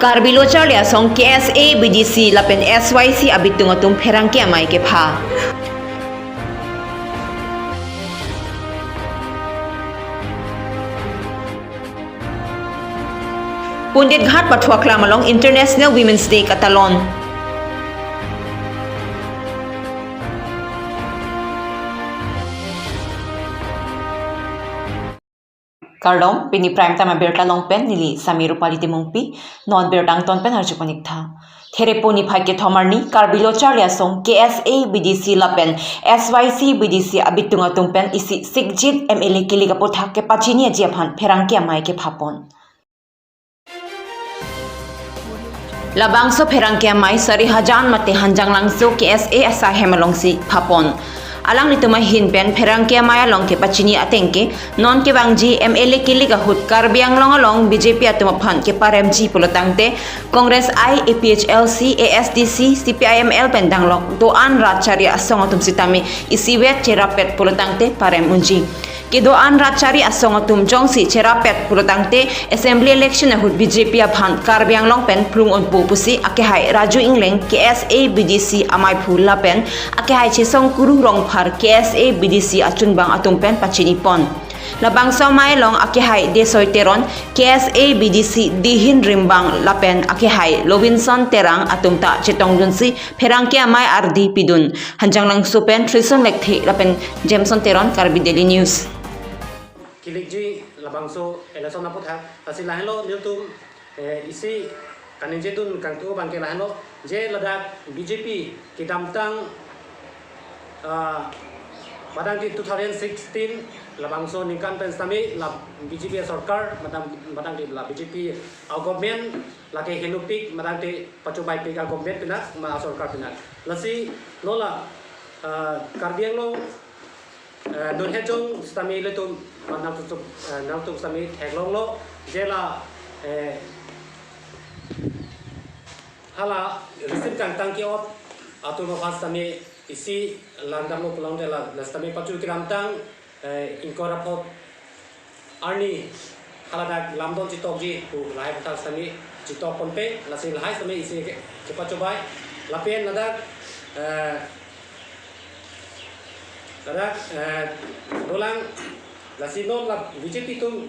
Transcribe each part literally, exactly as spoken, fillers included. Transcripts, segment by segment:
Karbi Lo Charli Asong K S A, B D C lapen S Y C abitung atum pherangke amei kepha. Pundit Ghat Pathu Aklam along International Women's Day katalon. Kardom, pini Prime Time abirta along pen neli Sami Rupali Timungpi. Non birta angton pen arju pon-ik tha. Therepo niphai kethom arni Karbi Lo Charli Asong K S A, B D C lapen S Y C B D C abitung atum pen isi sikjit M L A kilik aputhak kepachini aji aphan pherangke amei kephapon. Labangso pherangke amei Sarihajan mate Hanjanglangso K S A asaihem alongsi phapon. Alanglitum ahin pen pherangke amei along kepachini ateng ke, non kevangji M L A kilik ahut Karbi Anglong along B J P atum aphan keparemji pulotangte, Congress I, A P H L C, A S D C, C P I M L pen danglok do-an rat chari asong atum sitame isivet cherapet pulotangte parem unji. Kedo-an rat chari asong atum jongsi cherapet pulotangte Assembly election ahut B J P aphan Karbi Anglong pen plung unpo pusi akehai Raju Ingleng K S A B D C ameiphu lapen akehai Chesong Kuru Rongphar K S A B D C achunbang atum pen pachini pon. Labangso amei along akehai Desoi Teron K S A B D C Dihin Rimbang lapen akehai Lovinson Terang atum ta chetongdunsi pherangke amei ardi pidun. Hanjanglangso pen Trison Lekthe lapen Jameson Teron, Karbi Daily News. Kilikji labangso election aputhak, lasi lahenlo nelitum, eh, isi kaningjedun kangtung abangke lahenlo, je ladak B J P kedamtang, ah, madang di two thousand sixteen labangso ningkan pen sitame la B J P sorkar, madang, madang di la B J P a-government lake henopik, madang di pachobaipik a-government pinak, ma sorkar pinak. Lasi non la, ah, Karbi Anglong, eh, non hejong sitame ilitum, ma nangtum, eh, nangtum sitame theklonglo, je la, eh, hala recent kangtang ke-ot atum aphan sitame isi langdamlo pulote la, la sitame pachu kedamtang, eh, ingkoi ra phongo arni haladak lamdon chetokji pu lahai aputhak sitame chetok ponpe, lasi lahai sitame isi ke, kepachobai. Lapen ladak, eh, ladak, eh, dolang, lasi non la B J P atum,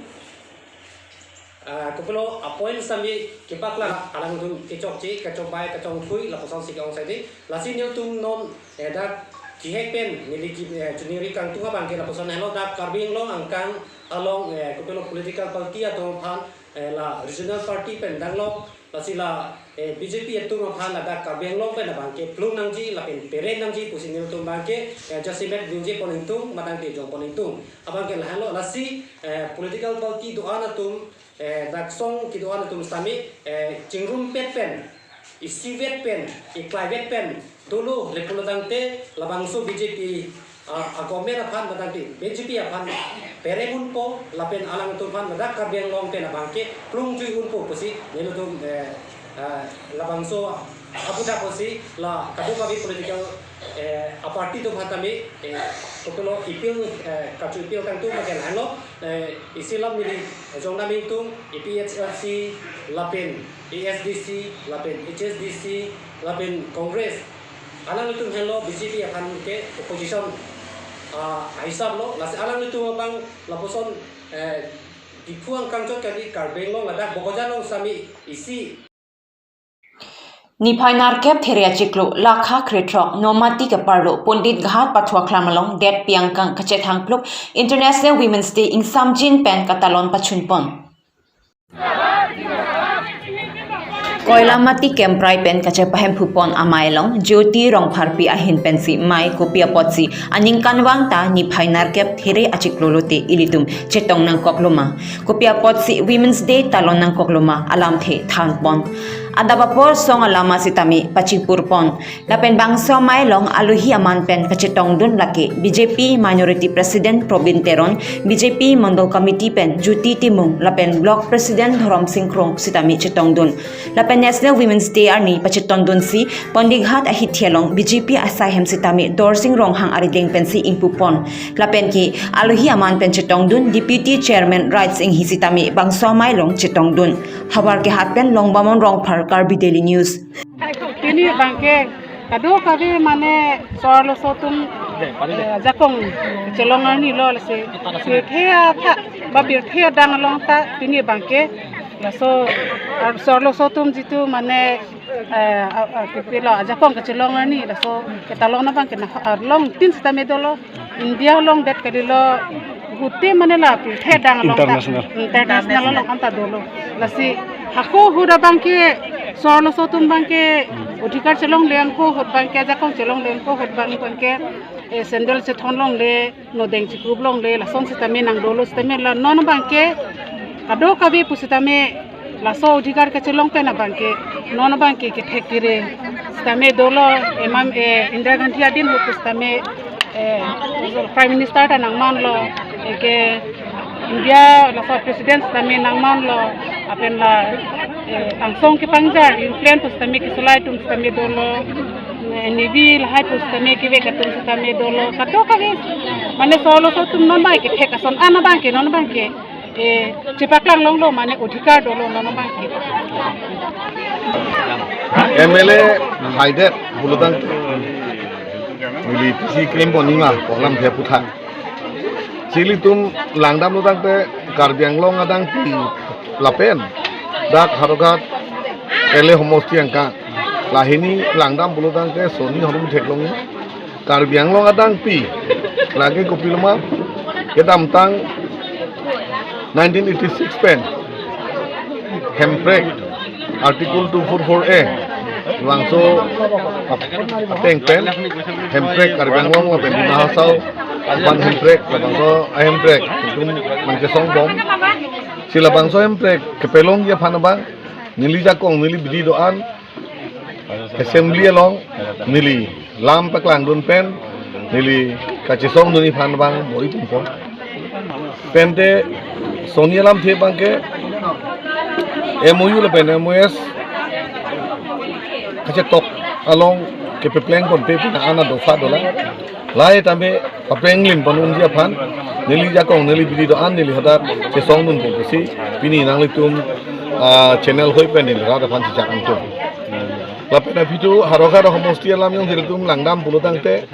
eh, kopilo a-point sitame kepaklang, alangtum kechokche, kachokbai, kachongthui, lapusonsi ke-ong saidi. Lasi nelitum non, eh, dak kehek pen neli ke, eh, chuningri kangtung abangke lapuson helo, dak Karbi Anglong angkang along, eh, kopilo political party atum aphan, eh, la regional party pen danglok, lasi la, eh, B J P atum aphan ladak Karbi Anglong pen abangke plung nangji lapen pere nangji pusi nelitum abangke, eh, jasemet ningje pon ingtung, madang di jong pon ingtung. Abangke lahenlo, lasi, eh, political party do-an atum, eh, dak song kedo-an atum sitame, eh, chingrumpet pen, isivet pen, iklaivet pen dolo le pulotangte labangso B J P, ah, a-government aphan madang di B J P aphan pere unpo lapen alangtum aphan ladak Karbi Anglong pen abangke plungjui unpo pusi nelitum, eh, ah, labangso aputhak pusi la kadokave political, eh, a-party atum aphan tame, eh, kopilo appeal, eh, kachu appeal kangtung abangke lahenlo, eh, isi lam neli jong nangtum A P H L C lapen A S D C lapen H S D C lapen Congress, alanglitum henlo B J P aphan ke opposition, ah, ahisap lo, lasi alanglitum abang lapuson, eh, Diphu angkang chot kali Karbi Anglong ladak Bokajan along sitame isi. Niphai nerkep There achiklo, lakha krethrok, Nomati keparlo, Pundit Ghat Pathu Aklam along, det pi angkang kachethang pluk International Women's Day ingsamjin pen katalon pachun pon. Koilamati Kemprai pen kachepahemphu pon amei along, Jyoti Rongpharpi ahin pensi mei kopi apotsi aningkanvang ta niphai nerkep There achiklo lote ilitum chetong nangkoklo ma, kopi apotsi Women's Day talon nangkoklo ma alamthe than pon. Adap apor song alama sitame pachipurpon. Lapen bangso amei along alohi aman pen kachetongdun lake B J P Minority President Probin Teron, B J P Mondol Committee pen Jyoti Timung lapen Block President Dhorom Sing Kro sitame chetongdun. Lapen National Women's Day arni pachetongdunsi Pondighat ahithi along B J P asai hem sitame Dorsing Ronghang arideng pensi ingpupon. Lapen ke alohi aman pen chetongdun Deputy Chairman Rights Enghi sitame bangso amei along chetongdun. Havar kehat pen Longbamon Rongphar, Karbi Daily News. Pini abangke kadokave mane so-arloso atum, eh, ajakong chelong arni lo lasi pirthe athak ba pirthe adang along ta pini abangke laso ar so-arloso atum jitu mane, eh, a- a- kipilo ajakong kachelong arni laso ketalon abangke na arlong tin sitame dolo. India along det kalilo, gute mane la pirthe adang along ta, international. International along anta dolo. Lasi hako ahut abangke so-arloso atum abangke odhikar chelongle ako ahut abangke, ajakong chelongle ako ahut abang abangke, eh, sandal chethon longle, nodeng chikrup longle, lason sitame nangdolo sitame la non abangke kadokave pusitame laso odhikar kachelong pen abangke non abangke kethek kere sitame dolo. Emam, eh, Indira Gandhi adin ahut pusitame, eh, Prime Minister ta nangmanlo, eh, ke India laso President sitame nangmanlo, lapen la, eh, angsong kepangjar, airplane pusitame kesolai atum sitame dolo, eh, Navy lahai pusitame kevek atum sitame dolo, kadokave mane so-arloso atum non abangke kethek ason an abangke non abangke, eh, chepaklang longlo mane odhikar dolo non abangke. M L A haidet pulotangte neli pisi klempon nima ko alamthe aputhak. Si ilitum langdam lotangte Karbi Anglong adangpi lapen dak Howraghat L A homosti angkang lahini langdam pulotangte soni horum theklong. Karbi Anglong adangpi lake kopiloma kedamtang nineteen eighty-six pen hemprek Article two four four A bangso ateng pen hemprek Karbi Anglong lapen Dima Hasao aphan hemprek labangso ahemprek itum nangchesongbom. Si labangso hemprek kepalongji aphan abang neli jakong neli bidi do-an assembly along neli lam paklangdun pen neli kachesongdunji aphan abang bor-iponpo. Pente soni alamthe abangke M O U lapen M O S kachetok along kepeplengponpe pina ana dopha dolang. Lahai tame paplenglim ponji aphan neli jakong neli bidi do-an neli hadak chesongdunpo pusi pini nanglitum, ah, channel hoi pen neli rat aphan chechak ingtung. Lapen aphi tu Howraghat homosti alam jongsi ilitum langdam pulotangte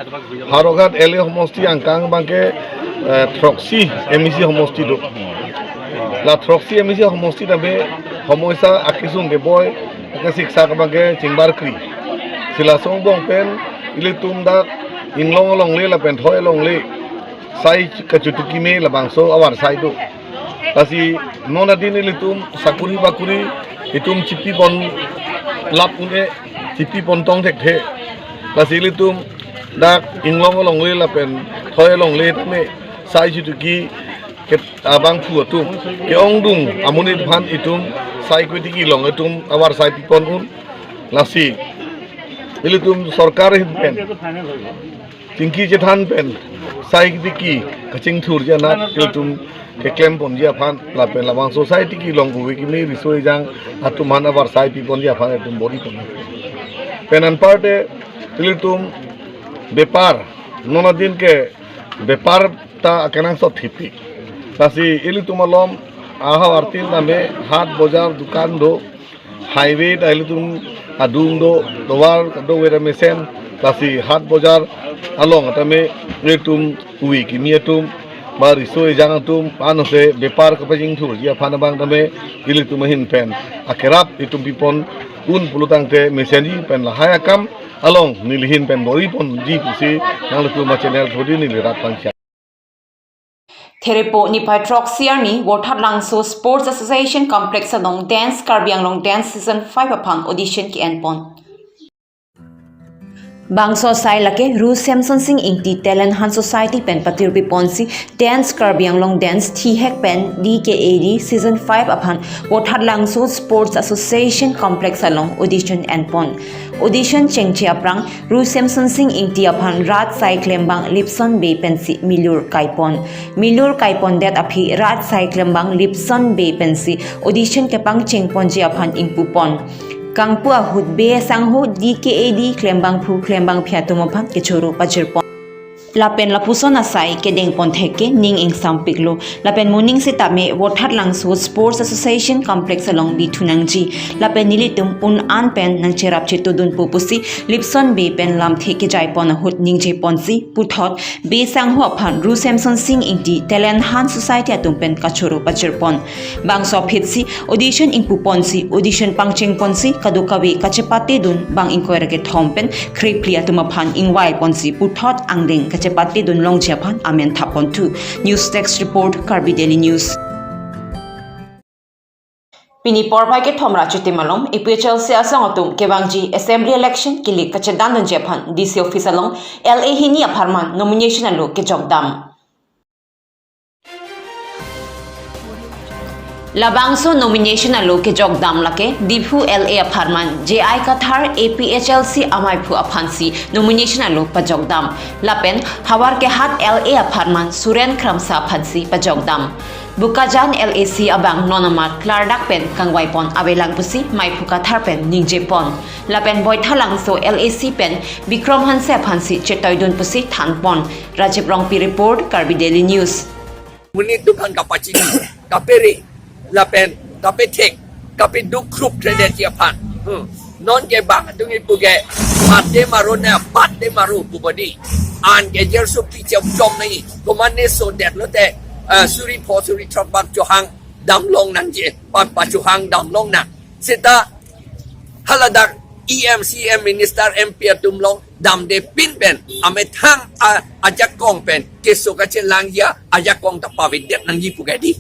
Howraghat L A homosti angkang abangke, eh, throksi M A C homosti do. La throksi M A C homosti tame homoisa akesung keboi akesiksak abangke chingbarkri. Si laso angbong pen ilitum dak inglong alongle lapen thoi alongle sai kachutukime labangso avarsai do. Lasi non adin ilitum sakuri bakuri itum chipipon lap un-e, chipipon tong thekthe. Lasi ilitum dak inglong alongle lapen thoi alongle tame sai chutuki ke abangphu atum ke-ongdung amonit aphan itum sai kutiki long itum avarsai pipon un. Lasi ilitum sorkar ahin pen chingki chethan pen sai tiki kachingthurji anat ilitum keklemponji aphan lapen labangso sai tiki long kove kimi riso ejang atum aphan avarsai piponji aphan itum bor-ipon. Pen anparte ilitum bepar, non adin ke bepar ta akenangsot thipik. Lasi ilitum alom ahavar tin tame hat bojar dukan do, highway ta ilitum adung do, tovar do wera mesen, lasi hat bojar along tame ilitum kove kimi atum ba riso ejang atum anose bepar kapachingthurji aphan abang tame ilitum ahin pen akerap itum pipon un pulotangte mesenji pen lahai akam along neli ahin pen bor-iponji pusi nanglitum a channel thodi neli rat pangchak. Therepo niphai throksi arni Vorthat Langso Sports Association Complex along Dance Karbi Anglong Dance Season five aphan audition ke-enpon. Bangso asai lake Ru Semson Sing Ingti Talent Hunt Society pen patirpi ponsi Dance Karbi Anglong Dance thihek pen D K A D Season five aphan Vothatlangso Sports Association Complex along audition enpon. Audition chengche aphrang Ru Semson Sing Ingti aphan rat asai klembang Lipson Bey pensi milur kaipon. Milur kaipondet aphi rat asai klembang Lipson Bey pensi audition kepangcheng ponji aphan ingpupon. Kangpu ahut Bey asangho D K A D klembangphu klembangphi atum aphan kechoro pajirpon. Lapen lapuson asai kedengpon thek ke ning ingsampiklo. Lapen moning sitame Vothatlangso Sports Association Complex along bithu nangji. Lapen nelitum un-an pen nangcherap chetudunpo pusi Lipson Bey pen lamthe kejaipon ahut ningjeponsi puthot Bey asangho aphan Ru Semson Sing Ingti Talent Hunt Society atum pen kachoro pajirpon. Bangso aphitsi audition ingpuponsi, audition pangchengponsi, kadokave kachepatedun bang ingkoi ra kethom pen krephli atum aphan ingvaiponsi puthot angdeng kachepatedun longji aphan amen thaponthu. News Desk Report, Karbi Daily News. Pini porphai kethom ra Chitim along A P H L C asong atum kevangji Assembly Election kilik kachedandunji aphan D C Office along L A hini apharman nomination alo kejokdam. Labangso nomination alo kejokdam lake Diphu L A apharman J I Kathar A P H L C amaiphu aphansi nomination alo pajokdam. Lapen Howraghat L A apharman Suren Kramsa aphansi pajokdam. Bokajan L A C abang non amat klardak pen kangvaipon avelang pusi maiphu Kathar pen ningjepon. Lapen Baithalangso L A C pen Bikram Hanse aphansi chetoidun pusi thanpon. Rajiv Rongpi report, Karbi Daily News. Monit atum aphan kapachini, kapere, lapen kapethek, kapeduk krup thredet ji aphan. Hmm. Non ke bang atum ipu ke, bat de maro na, bat de maro pu bodi. An ke jerso pichap chom nai, komatne so det lote, eh, suri pho suri throk bak chohang damlong nangji, pa, pachohang damlong nang. Seta haladak E M, C M, minister, M P atum along damde pin pen, amethang a, ajakong pen keso kachelangji, ajakong ta pavedet nangji pu ke di.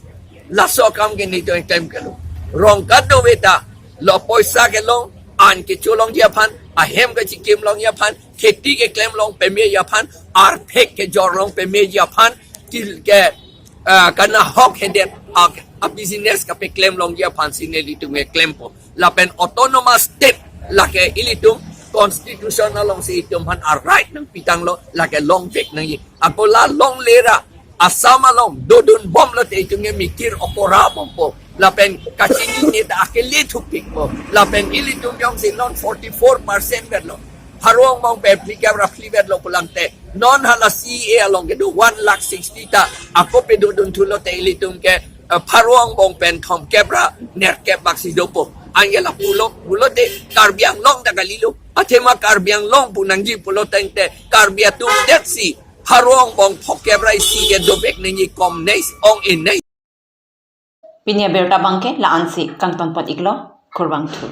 Laso akam ke nelitum eklem kelo. Rong kadokave ta, lo poisa kelong, an kecholongji aphan, ahem kachekimlongji aphan, kheti keklemlong pameji aphan, arphek kejorlong pameji aphan, til ke, ah, kanahok hedet, ah, a business kapeklemlongji aphansi nelitum eklempo. Lapen autonomous state lake ilitum constitution alongsi itum aphan a right nangpitanglo, lake longvek nangji. Ako la longle ra Assam along dodun bomlote itum ke mikir okora bompo. Lapen kachinine ta akele thupikpo. Lapen ilitum jongsi non forty-four percent vetlo. Pharo angbong pen phlikep ra phli vetlo pulangte, non hala C A A along kedo one lakh sixty ta ako pedodun thulote ilitum ke, eh, pharo angbong pen thomkep ra nerkep baksi dopo. Anke lapulo, pulote Karbi Anglong ta kalilo. Athema Karbi Anglong pu nangji pulo tangte Karbi atum detsi pharo angbong phokep ra isi ke dovek nangji, kom nei, ong-e nei. Pini abirta abangke la-ansi kangtonpon iklo, kurvangthu.